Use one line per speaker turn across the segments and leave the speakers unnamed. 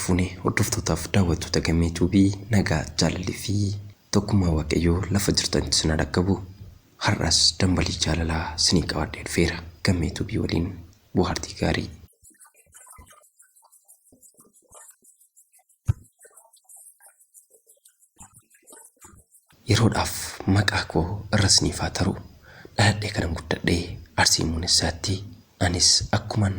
Fuune hordoftootaaf daawwattoota Gammee Tuubii nagaa jaalalli fi tokkummaa Waaqayyoo lafa jirtanitti isin haa dhaqqabu. Har'as dambalii jaalalaa isinii qabadhee dhufeera. Gammee Tuubii waliin bohaartii gaarii. Yeroodhaaf maqaa koo irra isiniif haa taru. Dhaladhee kanan guddadhe Arsii Muunessaatti. Anis akkuman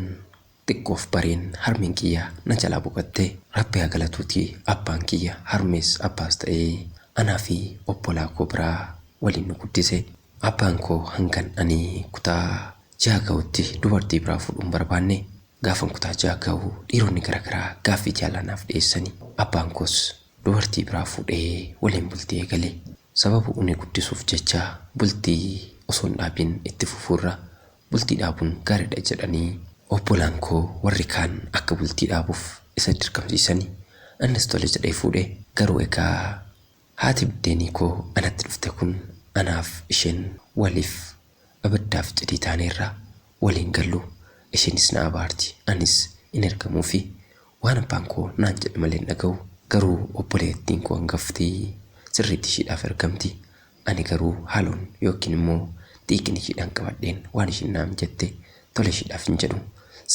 xiqqoof bareen harmeen kiyya na jalaa boqatte. Rabbi haa galatuutii abbaan kiyya harmees abbaas ta'ee anaa fi obbolaa koo biraa waliin nu guddise. Abbaan koo hangan ani kutaa 6 gahutti dubartii biraa fuudhuu hin barbaanne. Gaafan kutaa 6 gahu dhiironni garagaraa gaaffii jaalalaa naaf dhiyeessani. Abbaan koos dubartii biraa fuudhee waliin bultii eegale. Sababa une guddisuuf jecha bultii osoo hin dhaabiin itti fufuurra bultii dhaabuun gaariidha jedhanii obbolaan koo warri kaan akka bultii dhaabuuf isa dirqamsiisani. Innis tole jedhee fuudhe. Garuu egaa haati biddeenii koo anatti dhufte kun anaaf isheen waliif ibiddaaf cidii taaneerra. Wal hin gallu. Isheenis na abaarti anis hin ergamuufi. Waan abbaan koo naan jedhe malee hin dhaga'u. Garuu obboleettiin koo hangafti sirriitti ishiidhaaf ergamti. Ani garuu haaloon yookiin immoo xiiqiin ishiidhaan qabadheen waan ishiin naan jette tole ishiidhaaf hin jedhu.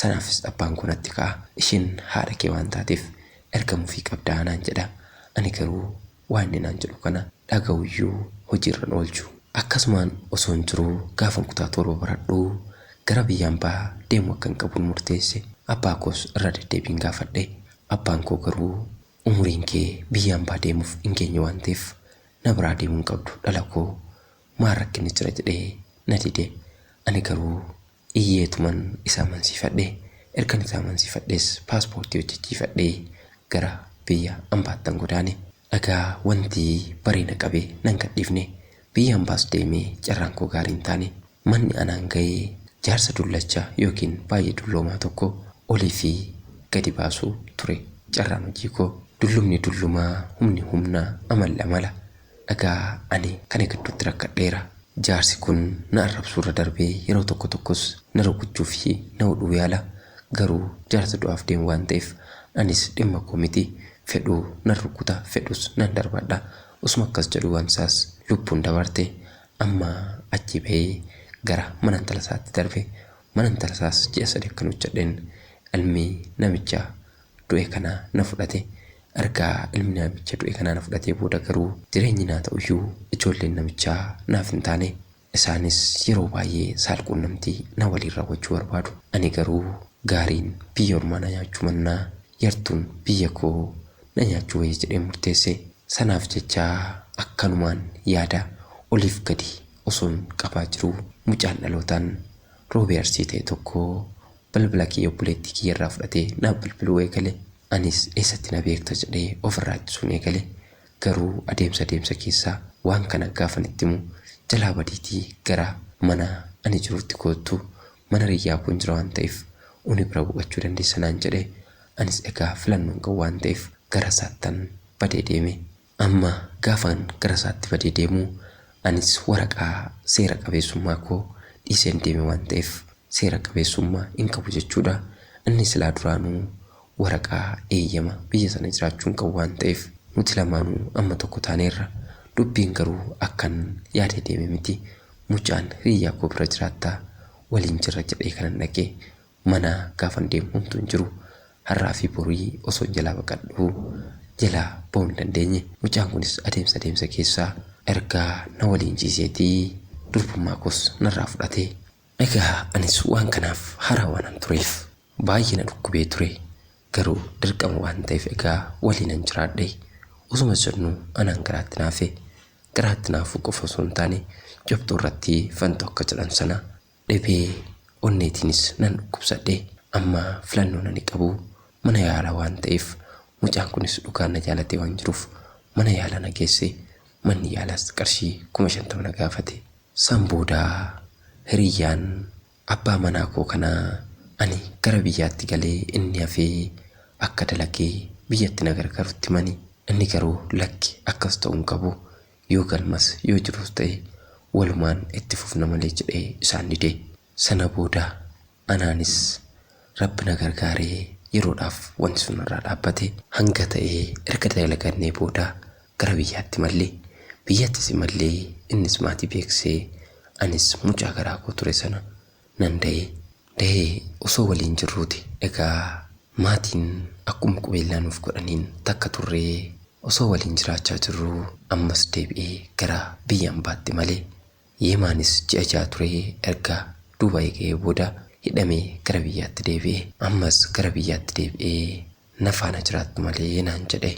Sanaafis abbaan koo natti ka'a. Ishiin haadha kee waan taateef ergamuufii qabda naan jedha. Ani garuu waan inni naan jedhu kana dhaga'uyyuu hojiirra hin oolchu. Akkasumaan osoon jiruu gaafan kutaa 7 baradhu gara biyya ambaa deemuu akkan qabun murteesse. Abbaa koos irra deddeebiin gaafadhe. Abbaan koo garuu umuriin kee biyya ambaa deemuuf hin geenye waan ta'eef na biraa deemuu hin qabdu dhala koo maal rakkinni jira jedhee na dide. Ani garuu iyyeetuman isa amansiifadhe. Ergan isa amansiifadhees paaspoortii hojjechiifadhee gara biyya ambaattan godaane. Egaa wanti baree na qabe nan gadhiifne. Biyya ambaas deemee carraan koo gaarii hin taane. Manni anaan ga'e jaarsa dullacha ykn baay'ee dulloomaa tokko olii fi gadi baasuu ture carraan hojii koo. Dullumni dulluma, humni humna, amalli amala. Egaa ani kana gidduutti rakkadheera. Jaarsi kun na arrabsuurra darbee yeroo tokko tokkos na rukuchuu fi na hudhuu yaala. Garuu jaarsa du'aaf deemu waan ta'eef anis dhimma koo miti. Fedhu nan rukuta, fedhus nan darbadha. Osuma akkas jedhuu wansaas lubbuun dabarte. Amma achii ba'ee gara mana intala isaatti darbe. Mana intala isaas ji'a sadi akkan hojjedheen ilmi namicha du'e kana na fudhate. Erga ilmi namicha du'e kanaa na fudhatee booda garuu jireenyi naa ta'uyyuu ijoolleen namichaa naaf hin taane. Isaanis yeroo baay'ee saalquunnamtii na waliin raawwachuu barbaadu. Ani garuu gaariin biyya ormaa na nyaachuu mannaa yartuun biyya koo na nyaachuu wayya jedheen murteesse. Sanaaf jecha akkanumaan yaada oliif gadi osoon qabaa jiruu mucaan dhalootaan Roobee Arsii ta'e tokko balbala kiyya obboleettii kiyya irraa fudhatee naaf bilbiluu eegale. Anis eessatti na beekta jedhee ofirraa ittisuun eegale. Garuu adeemsa adeemsa keessa waan kana gaafan itti himu jalaa badiitii gara mana ani jiruutti koottu mana hiriyyaa koon jira waan ta'eef uni bira boqachuu dandeessa naan jedhe. Anis egaa filannoo hin qabu waan ta'eef gara isaattan badee deeme. Amma gaafan gara isaatti badee deemu anis waraqaa seera qabeessummaa koo dhiiseen deeme waan ta'eef seera qabeessummaa hin qabu jechuudha. Inni silaa duraanuu waraqaa eeyyama biyya sana jiraachuu hin qabu waan ta'eef nuti lamaanuu amma tokko taaneerra. Dubbiin garuu akkan yaadee deeme miti. Mucaan hiriyyaa koo bira jiraatta waliin jirra jedhee kanan dhaqe Mana gaafan deemu homtuu hin jiru. Har'aa fi borii osoon jalaa baqadhuu jalaa ba'uu hin dandeenye. Mucaan kunis adeemsa adeemsa keessa erga na waliin ciiseetii durbummaa koos narraa fudhate. Egaa anis waan kanaaf haaraa waanan tureef baay'ee na dhukkubee ture. Garuu dirqama waan ta'eef egaa waliinan jiraadhe. Osuma jennuu anaan garaatti naafe. Garaatti naafuu qofa osoo hin taane cobxuu irratti fanxoo akka jedhan sana Dhibee onneetiinis nan dhukkubsadhe. Amma filannoon ani qabu mana yaalaa waan ta'eef mucaan kunis dhugaan na jaalatee waan jiruuf mana yaalaa na geesse. Manni yaalaas qarshii 50,000 na gaafate. San booda hiriyyaan abbaa manaa koo kanaa ani gara biyyaatti galee inni hafee akka dalagee biyyatti na gargaaru itti himani. Inni garuu lakki akkas ta'uu hin qabu Yoo galmas yoo jirus ta'e walumaan itti fufna malee jedhee isaan dide. Sana booda anaanis Rabbi na gargaaree Yeroodhaaf wanti sun irraa dhaabbate. Hanga ta'ee erga dalagannee booda gara biyyaatti mallee, biyyattis mallee, innis maatii beeksisee, anis mucaa garaa koo ture sana nan da'ee. Da'ee osoo waliin jirruuti egaa maatiin akkuma qubeellaa nuuf godhaniin takka turree osoo waliin jiraachaa jirruu ammas deebi'ee gara biyya ambaatti malee. Yeemaanis ji'a 6 turee erga Duubaay ga'ee booda hidhamee gara biyyaatti deebi'e. Ammas gara biyyaatti deebi'ee na faana jiraattu malee naan jedhe.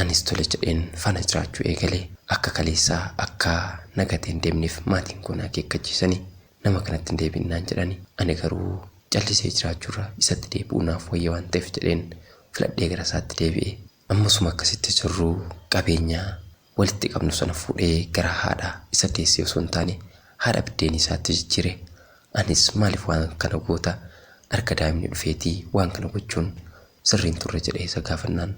Anis tole jedheen faana jiraachuu eegale. Akka kaleessaa akka na gatee hin deemneef maatiin koo na akeekkachiisani. Nama kanatti hin deebi'in naan jedhani. Ani garuu callisee jiraachuurra isatti deebi'uu naaf wayya waan ta'eef jedheen filadhee gara isaatti deebi'e. Ammasuma akkasitti jirruu qabeenya walitti qabnu sana fuudhee gara haadha isa deessee osoo hin taane haadha biddeenii isaatti jijjiire. Anis maaliif waan kana goota, erga daa'imni dhufeetii waan kana gochuun sirrii hin turre jedhee isa gaafannaan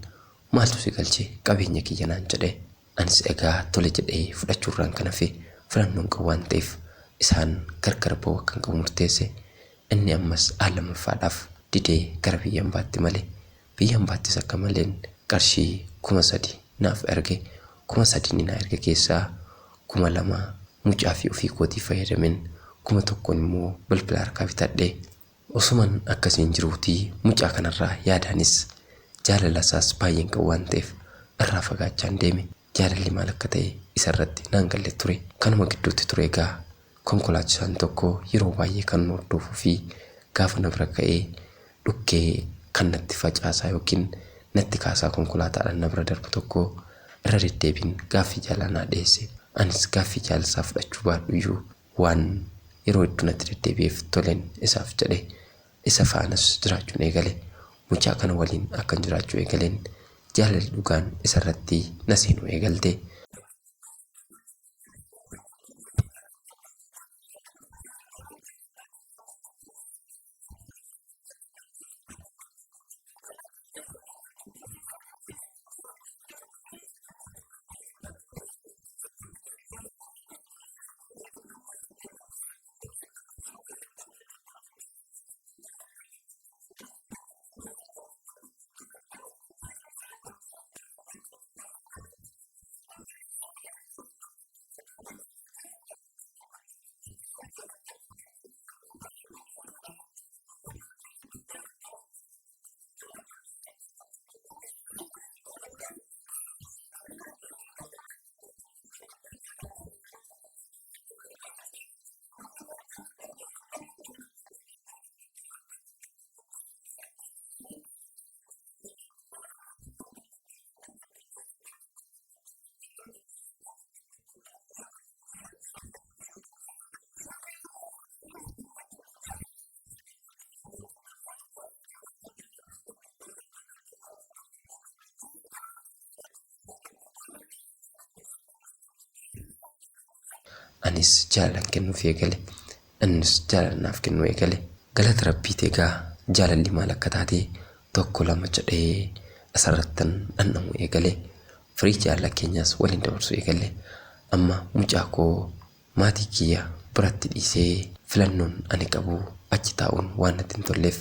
maaltu si galche qabeenya kiyya naan jedhe. Anis egaa tole jedhee fudhachuurraan kan hafe filannoon qabu waan ta'eef isaan gargar ba'uu akkan qabu murteesse. Inni ammas al lammaffaadhaaf didee gara biyya ambaatti male. Biyya ambaattis akka maleen qarshii 3000 naaf erge. 3000 inni naa erge keessaa 2000 mucaa fi ofii kootiif fayyadamen, 1000n immoo bilbila harkaa bitadhe. Osuman akkasiin jiruutii mucaa kanarraa yaadaanis jaalala isaas baay'een qabu waan ta'eef irraa fagaachaan deeme. Jaalalli maal akka ta'e isarratti naan galle ture. Kanuma gidduutti ture egaa konkolaachisaan tokko yeroo baay'ee kan nu hordofuu fi gaafa na bira ga'ee dhukkee kan natti facaasaa yookiin natti kaasaa konkolaataadhaan na bira darbu tokko irra deddeebiin gaaffii jaalalaa naa dhiyeesse. Anis gaaffii jaalala isaa fudhachuu baadhuyyuu waan yeroo hedduu natti deddeebi'eef toleen isaaf jedhe. Isa faanas jiraachuun eegale. Mucaa kana waliin akkan jiraachuu eegaleen jaalalli dhugaan isarratti na seenuu eegalte. Anis jaalalan kennuufii eegale. Innis jaalala naaf kennuu eegale. Galata Rabbiiti egaa jaalalli maal akka taate tokko lama jedhee isarrattan dhandhamuu eegale. Firii jaalala keenyaas waliin dabarsuu eegalle. Amma mucaa koo maatii kiyya biratti dhiisee filannoon ani qabu achi taa'uun waan natti hin tolleef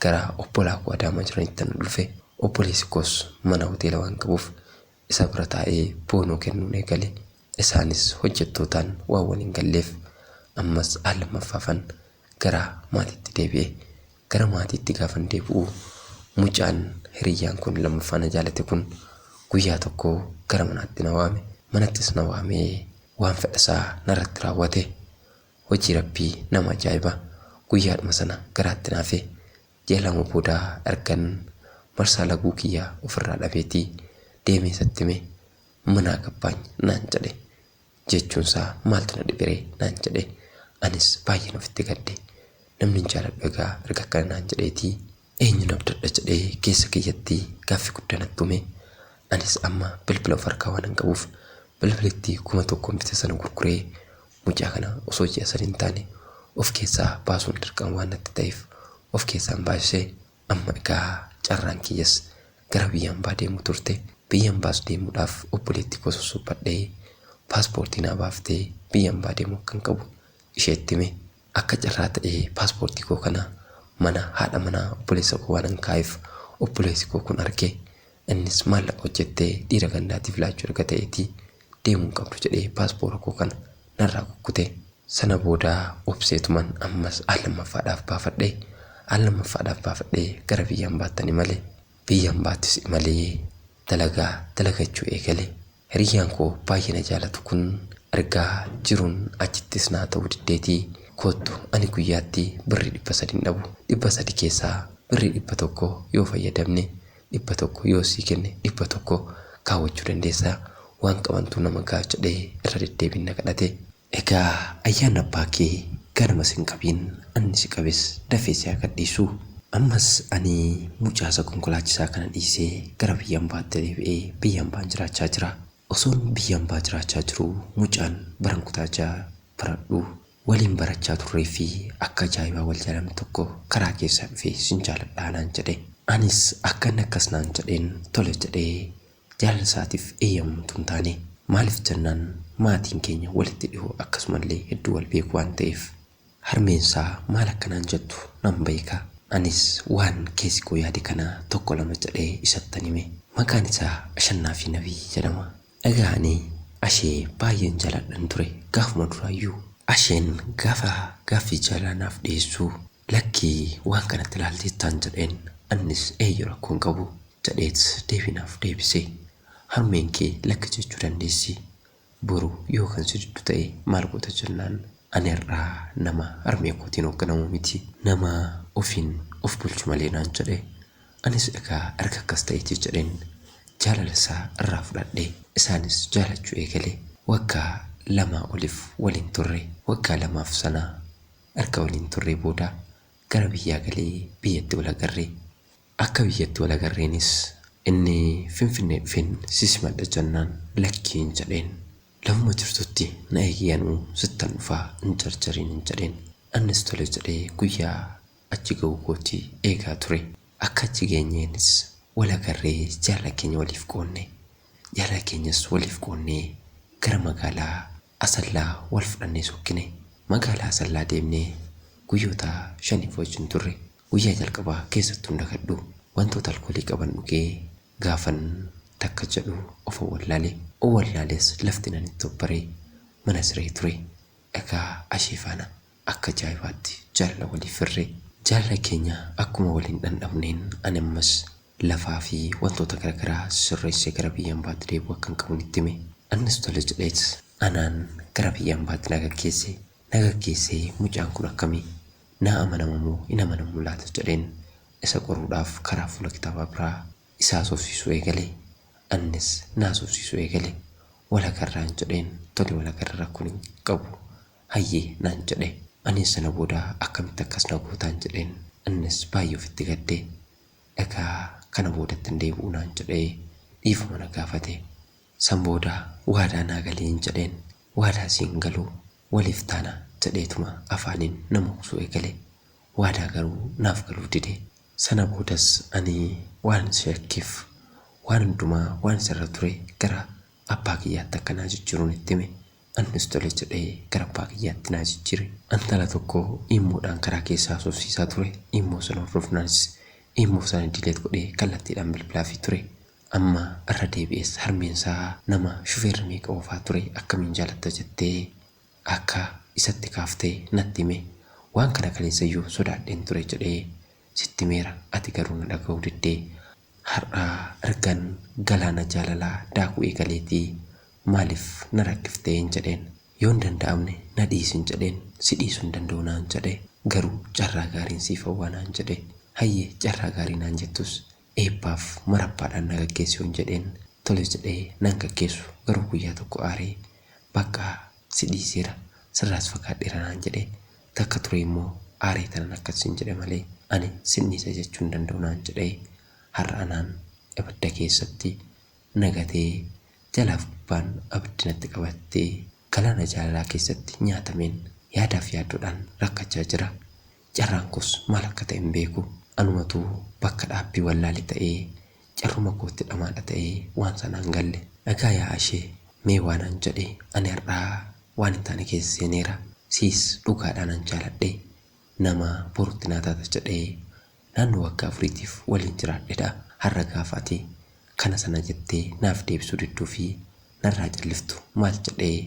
gara obbolaa koo Adaamaa jiranittan dhufe. Obboleessi koos mana hoteela waan qabuuf isa bira taa'ee boonoo kennuun eegale. Isaanis hojjettootaan waan wal hin galleef ammas al lammaffaafan gara maatiitti deebi'e. Gara maatiitti gaafan deebi'u mucaan hiriyyaan kun lammaffaa na jaalate kun guyyaa tokko gara manaatti na waame. Manattis na waamee waan fedhasaa narratti raawwate. Hojii Rabbii nama ajaa'iba! Guyyaadhuma sana garaatti na hafe. Ji'a 2 booda ergan marsaa laguu kiyya ofirraa dhabeetii deemee isatti hime. Manaa gabbaany naan jedhe. Jechuunsaa maaltu na dhiberee naan jedhe. Anis baay'een ofitti gadde. Namnin jaaladhu egaa erga akkana naan jedheetii eenyun abdadha jedhee keessa kiyyatti gaaffii guddaa natti uume. Anis amma bilbila of harkaa waanan qabuuf bilbilittii 1000n bite sana gurguree mucaa kana osoo ji'a sadi hin taane of keessaa baasuun dirqama waan natti ta'eef of keessaan baasise. Amma egaa carraan kiyyas gara biyya ambaa deemuu turte. Biyya ambaas deemuudhaaf obboleettii koo sossobbadhee paaspoortii naa baaftee biyya ambaa deemuu akkan qabu isheetti hime. Akka carraa ta'ee paaspoortii koo kana mana haadha manaa obboleessa koo waanan kaa'eef Obboleessi koo kun arge. Innis maallaqa hojjettee dhiira gandaatiif laachuu erga ta'eetii deemuu hin qabdu jedhee paaspoora koo kana narraa kukkute. Sana booda obseetuman ammas al lammaffaadhaaf baafadhe. Al lammaffaadhaaf baafadhee gara biyya hambaattan imale. Biyya hambaattis imalee dalagaa dalagachuu eegale. Hiriyyaan koo baay'ee na jaalatu kun ergaa jiruun achittis naa ta'uu diddeetii koottu ani guyyaatti birrii 300 hin dhabu. 300 keessaa birrii 100 yoo fayyadamne 100 yoo sii kenne 100 kaawwachuu dandeessa. Waan qabantuu nama ga'a jedhee irra deddeebiin na kadhate. Egaa ayyaanni abbaa kee ganama sin qabiin anni si qabes dafee si haa gadhiisu. Ammas ani mucaa isa konkolaachisaa kana dhiisee gara biyya ambaatti deebi'ee biyya ambaan jiraachaa jira. Osoon biyya ambaa jiraachaa jiruu mucaan baran kutaa 6 baradhu waliin barachaa turree fi akka ajaa'ibaa wal jaalannu tokko karaa keessaa dhufee sin jaaladha naan jedhe. Anis akka inni akkas naan jedheen tole jedhee jaalala isaatiif eeyyamamtuu hin taane. Maaliif jennaan maatiin keenya walitti dhihoo akkasumallee hedduu wal beeku waan ta'eef. Harmeen isaa maal akka naan jettu nan beeka. Anis waan keessi koo yaade kana tokko lama jedhee isattan hime. Maqaan isaa Ashannaafii Nabiy jedhama. Egaa ani Ashee baay'een jaaladhan ture gaafuma duraayyuu. Asheen gaafa gaaffii jaalalaa naaf dhiyeessu lakkii waan kanatti ilaalteettaan jedheen annis eeyyo rakkoo hin qabu jedheet deebii naaf deebise. Harmeen kee lakki jechuu dandeessi. Boru yoo kan si diddu ta'e maal goota jennaan ani har'aa nama harmee kootiin hoogganamu miti. Nama ofiin of bulchu malee naan jedhe. Anis egaa erga akkas ta'eeti jedheen jaalala isaa irraa fudhadhe. Isaanis jaalachuu eegale. Waggaa lamaa olif waliin turre. Waggaa lamaaf sana erga waliin turree booda gara biyyaa galee biyyatti wal agarre. Akka biyyatti wal agarreenis inni Finfinnee dhufeen si simadha jennaan lakkiin jedheen. Lafuma jirtutti na eegi anuu sittan dhufaa hin jarjariinin jedheen. Annis tole jedhee guyyaa achi ga'uu kooti eegaa ture. Akka achi geenyeenis wal agarree jaalala keenya waliif qoodne. Jaalala keenyas waliif qoodnee gara magaalaa Asallaa wal fudhannee sokkine. Magaalaa Asallaa deemnee guyyoota shaniif wajjin turre. Guyyaa jalqabaa keessattuu hin dagadhu. Wantoota alkoolii qaban dhugee gaafan takka jedhu of wallaale. Of wallaalees lafti nan itti obbare mana siree ture. Egaa ashee faana akka ajaa'ibaatti jaalala waliif hirre. Jaalala keenya akkuma waliin dhandhamneen ani ammas lafaa fi wantoota garagaraa sirreessee gara biyya ambaatti deebi'uu akkan qabun itti hime. Annis tole jedheet anaan gara biyya ambaatti na gaggeesse. Na gaggeessee mucaan kun akkami? Naa amanama moo hin amanamu laata jedheen isa qoruudhaaf karaa fuula kitaabaa biraa isa haasofsiisuu eegale. Annis na haasofsiisuu eegale. Wal agarraan jedheen tole wal agarra rakkoon hin qabu hayyee naan jedhe. Anis sana booda akkamitti akkas na gootaan jedheen innis baay'ee ofitti gadde. Egaa kana boodatti hin deebi'u naan jedhee dhiifama na gaafate. San booda waadaa naa galiin jedheen. Waadaa siin galu waliif taana jedheetuma afaaniin na mogsuu eegale. Waadaa garuu naaf galuu dide. Sana boodas ani waanan isa shakkeef waan hundumaa waan isarra ture gara abbaa kiyyaatti akka naa jijjiirun itti hime. Annis tole jedhee gara abbaa kiyyaatti naa jijjiire. Intala tokko iimmoodhaan karaa keessa haasofsiisaa ture. Iimmoo sana hordofnaanis iimmoo sana delete godhee kallattiidhaan bilbilaafii ture. Amma irra deebi'ees harmeen isaa nama shufeerri meeqa oofaa ture akkamiin jaalatta jettee akka isatti kaafte natti hime. Waan kana kaleessayyuu sodaadheen ture jedhee sitti himeera ati garuu na dhaga'uu didde. Har'a ergan galaana jaalalaa daakuu eegaleetii maaliif na rakkifteen jedheen. Yoo hin danda'amne na dhiisin jedheen. Si dhiisuu hin danda'u naan jedhe. Garuu carraa gaariin siif hawwa naan jedhe. Hayyee carraa gaarii naan jettus eebbaaf marabbaadhaan na gaggeessi yoon jedheen tole jedhee nan gaggeessu garuu guyyaa tokko aaree baqqaa si dhiiseera sirraas fagaadheera naan jedhe. Takka turee immoo aaree tanan akkas siin jedhe malee ani sin dhiisa jechuu hin danda'u naan jedhee har'a anaan ibidda keessatti na gatee jalaaf gubbaan abiddi natti qabattee galaana jaalalaa keessatti nyaatameen yaadaaf yaaddoodhaan rakkachaa jira. Carraan koos maal akka ta'e hin beeku. Anumatu bakka dhaabbii wallaale ta'ee carruma kootti dhamaadha ta'ee waan sanaan galle. Dhagaa yaa Ashee mee waa naan jedhi ani har'aa waan hin taane keessa seeneera. Siis dhugaadhaanan jaaladhe. Nama borutti naa taata jedhee. naannoo waggaa afuriitiif waliin jiraadhedha. Har'a gaafa ati kana sana jettee naaf deebisuu didduu fi narraa calliftu maal jedhee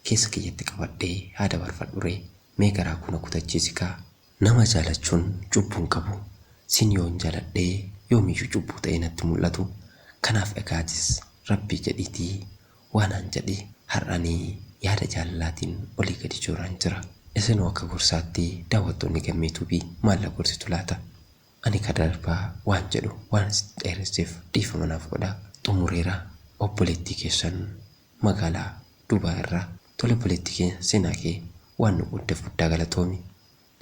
keessa kiyyatti qabadhee haa dabarfadhuree? Mee garaa koo na kutachiisi kaa. Nama jaalachuun cubbuu hin qabu. Sin yoon jaaladhee yoomiyyuu cubbuu ta'ee natti mul'atu. Kanaaf egaa atis Rabbii jedhiitii waa naan jedhi. Har'a ani yaada jaalalaatiin olii gadi jooraan jira. Isinoo akka gorsaatti daawwattoonni Gammee Tube maal na gorsitu laata? Ani ka darbaa waan jedhu waan isitti dheeresseef dhiifama naaf godhaa. Xumureera. Obboleettii keessan magaalaa Dubaay irraa. Tole obboleettii keenya seenaa kee waan nu qooddeef guddaa galatoomi.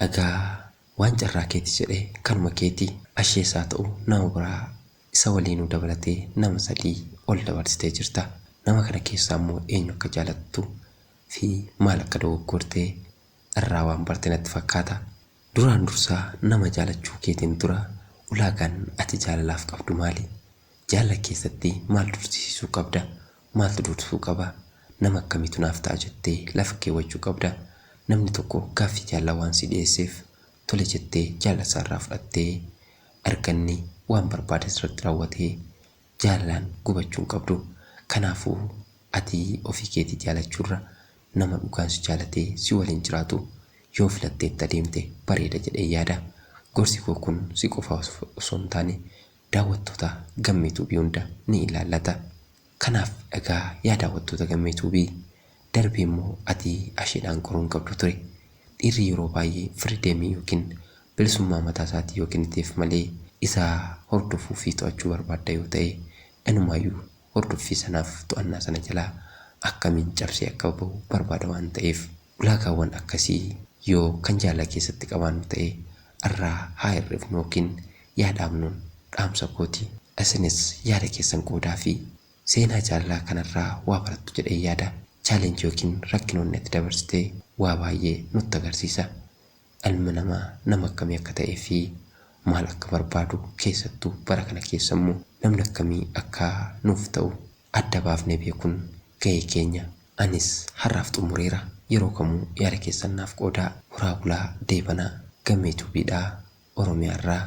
Egaa waan carraa keeti jedhe kanuma keeti. Ashees haa ta'u nama biraa isa waliinuu dabalatee nama 3 ol dabarsitee jirta. Nama kana keessaa immoo eenyu akka jaalattu fi maal akka dogoggorte irraa waan barte natti fakkaata. Duraan dursa nama jaalachuu keetiin dura ulaagaan ati jaalalaaf qabdu maali? Jaalala keessatti maal dursisiisuu qabda? Maaltu dursuu qaba? Nama akkamiitu naaf ta'a jettee lafa keewwachuu qabda. Namni tokko gaaffii jaalalaa waan sii dhiyeesseef tole jettee jaalala isaa irraa fudhattee erga inni waan barbaade sirratti raawwatee jaalalaan gubachuu hin qabdu. Kanaafuu ati ofii keetii jaalachuurra nama dhugaan si jaalatee si waliin jiraatu yoo filattee itti adeemte bareeda jedheen yaada. Gorsi koo kun si qofa osoo hin taane daawwattoota Gammee Tube hunda ni ilaallata. Kanaaf egaa yaa daawwattoota Gammee Tube darbee immoo ati asheedhaan qoruu hin qabdu ture. Dhiirri yeroo baay'ee firideemii ykn bilisummaa mataa isaatii yoo kenniteef malee isa hordofuu fi to'achuu barbaadda yoo ta'e inumaayyuu hordoffii sanaaf to'annaa sana jalaa akkamiin cabsee akka bahu barbaada waan ta'eef ulaagaawwan akkasii yoo kan jaalala keessatti qabaannu ta'e irraa haa hir'ifnu ykn yaa dhaabnuun dhaamsa kooti. Isinis yaada keessan qoodaafii. Seenaa jaalalaa kanarraa waa barattu jedheen yaada. Challenge ykn rakkinoonni ati dabarsite waa baay'ee nutti agarsiisa. Ilmi namaa nama akkamii akka ta'ee fi maal akka barbaadu keessattuu bara kana keessa immoo namni akkamii akka nuuf ta'u adda baafnee beekuun gahee keenya. Anis har'aaf xumureera. Yeroo kamuu yaada keessan naaf qoodaa. Horaa bulaa deebanaa. Gammee Tube dha. Oromiyaa irraa.